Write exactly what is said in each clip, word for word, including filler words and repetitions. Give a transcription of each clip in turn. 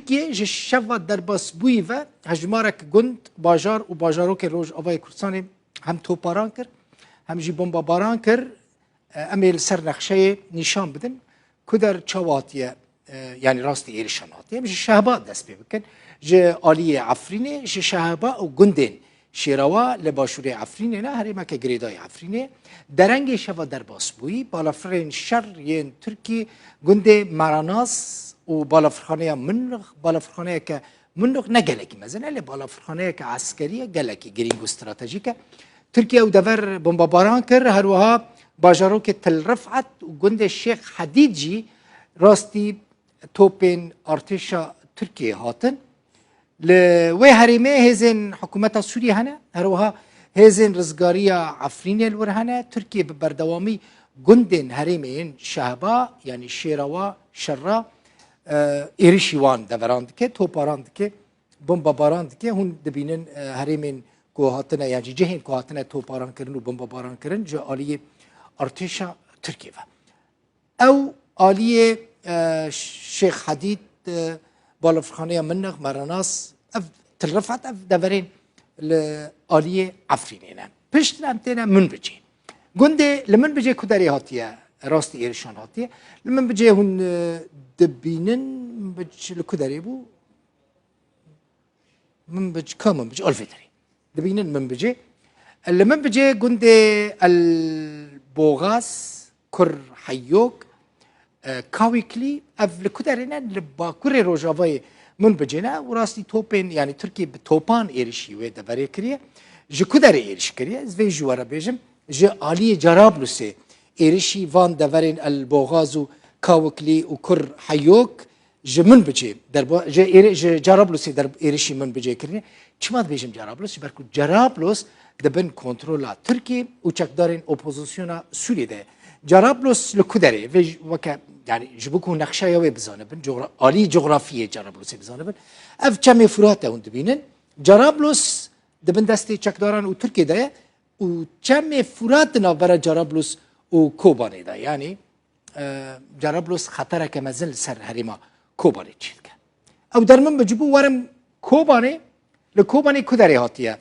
Tirkiye ji şeva derbasbûyî ve hejmarek gund, bajar û bajarokên Rojavayê Kurdistanê hem toparan kir, hem jî bombabaran kir. E, em ê li ser nexşeyê nîşan bidin ku der çawa hatiye, e, yanî rastî êrişan hatiye. Em ji Şehba dest pê bikin. Ji aliyê Efrînê, ji Şehba û gundên Şêrawa li başûrê Efrînê ne, herêmeke girêdayî Efrînê. Derengê şeva derbasbûyî, balafirên şer yên Tirkî gundê Meranas û balafirxaneya Munix, balafirxaneyeke Munix ne gelekî mezin e, lê balafirxaneyeke eskerî ye, gelekî girîng û stratejîk e. Tirkiye ew dever bombabaran kir, her wiha bajarokê Til Rifet û gundê Şêx Hedîd jî rastî topên artêşa Tirkiyê hatin. Li wê herêmê hêzên hikûmeta Sûriyê hene, her wiha hêzên rizgariya Efrînê li wir hene. Tirkiye bi berdewamî gundên herêmê yên Şehba, yanî Şêrawa, Şerra, e, êrişî wan deveran dike, toparan dike, bombabaran dike. Hûn dibînin, e, herêmên ku hatine, yan jî cihên ku hatine toparan kirin û bombabaran kirin ji aliyê artêşa Tirkiyê ve. Ew aliyê, e, Şêx Hedîd, e, balafirxaneya Minix, Meranas, ev Til Rifet, ev deverên li aliyê Efrînê ne. Piştre em têne Minbicê. Gundê li Minbicê ku derê hatiye, rastî êrişan hatiye. Li Minbicê hûn, e, dibînin, Minbic li ku derê bû? Minbic, ka Minbic? Olfêderê. Dibînin Minbicê. Li Minbicê gundê El Boxaz, Kur Heyok, e, Kawîklî, ev li ku derê ne? Li bakurê rojavayê Minbicê ne û rastî topên, yanî Tirkiye bi topan êrişî wê deverê kiriye. Ji ku derê êriş kiriye? Ez vê ji we re bêjim, ji aliyê Cerablusê êrişî van deverên El Boxaz û Kawiklî û Kur Heyok ji Minbicê derba-, ji êrê-, ji Cerablusê der-, êrişî Minbicê kirine. Çima dibêjim Cerablus? Ji ber ku Cerablus di bin kontrola Tirkiyê û çekdarên opozisyona Sûriyê de ye. Cerablus li ku derê? Vê ji, weke, yanî ji bo ku nexşeya wê bizanibin, cogra-, alî cografiyê Cerablusê bizanibin. Ev çemê Furat e hûn dibînin. Cerablus di bin destê çekdaran û Tirkiyê de ye û çemê Furat di navbera Cerablus û Kobanê de. Yanî, e, Cerablus xetereke mezin li ser herêma Kobanê çêdike. Ew der Minbic bû, werin Kobanê, li Kobanê ku derê hatiye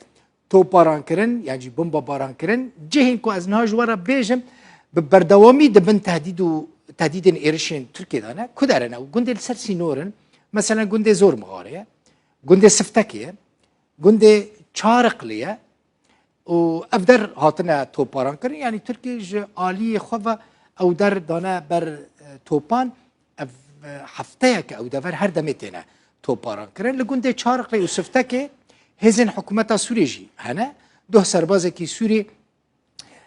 toparan kirin, yan jî bombabaran kirin. Cihên ku ez niha ji we re bêjim, bi berdewamî di bin tehdîd û tehdîdên êrişên Tirkiyê de ne. Ku derê ne? Gundê li ser sînor in. Meselen gundê Zormixarê ye, gundê Siftekê ye, gundê Çariqlê ye. Û ev der hatine toparan kirin. Yanî Tirkiye ji aliyê xwe ve ew der dane ber, e, topan. Ev, e, hefteyeke ew dever her demê têne toparan kirin. Li gundê Çariqlê û Siftekê hêzên hikûmeta Sûriyê jî hene. Duh serbazekî Sûrî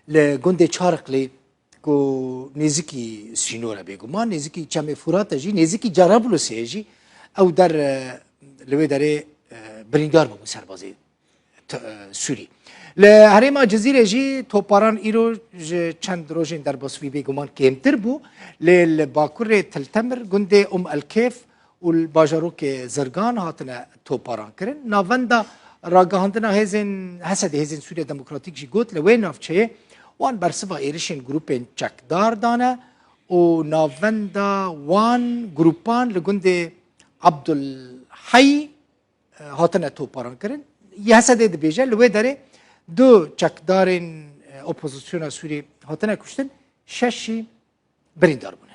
li gundê Çariqlê ku nêzîkî sînor e bêguman, nêzîkî çemê Furat e jî, nêzîkî Cerablusê ye jî, ew der, e, li wê derê, e, birîndar bûbû serbazê t-, e, Sûrî. Li herêma Cizîrê jî toparan îro ji çend rojên derbasbûyî bêguman kêmtir bû, lê li bakurê Til Temir, gundê Um El Kêf û li bajarokê Zirgan hatine toparan kirin. Navenda ragihandina hêzên Hesedê, hêzên Sûriya Demokratîk jî got, li wê navçeyê wan bersiva êrişên grûpên çekdar dane û navenda wan grûpan li gundê Abdulhey, e, hatine toparan kirin. Yê Hesedê dibêje, li wê derê du çekdarên, e, opozisyona Sûrî hatine kuştin, şeş jî birîndar bûn.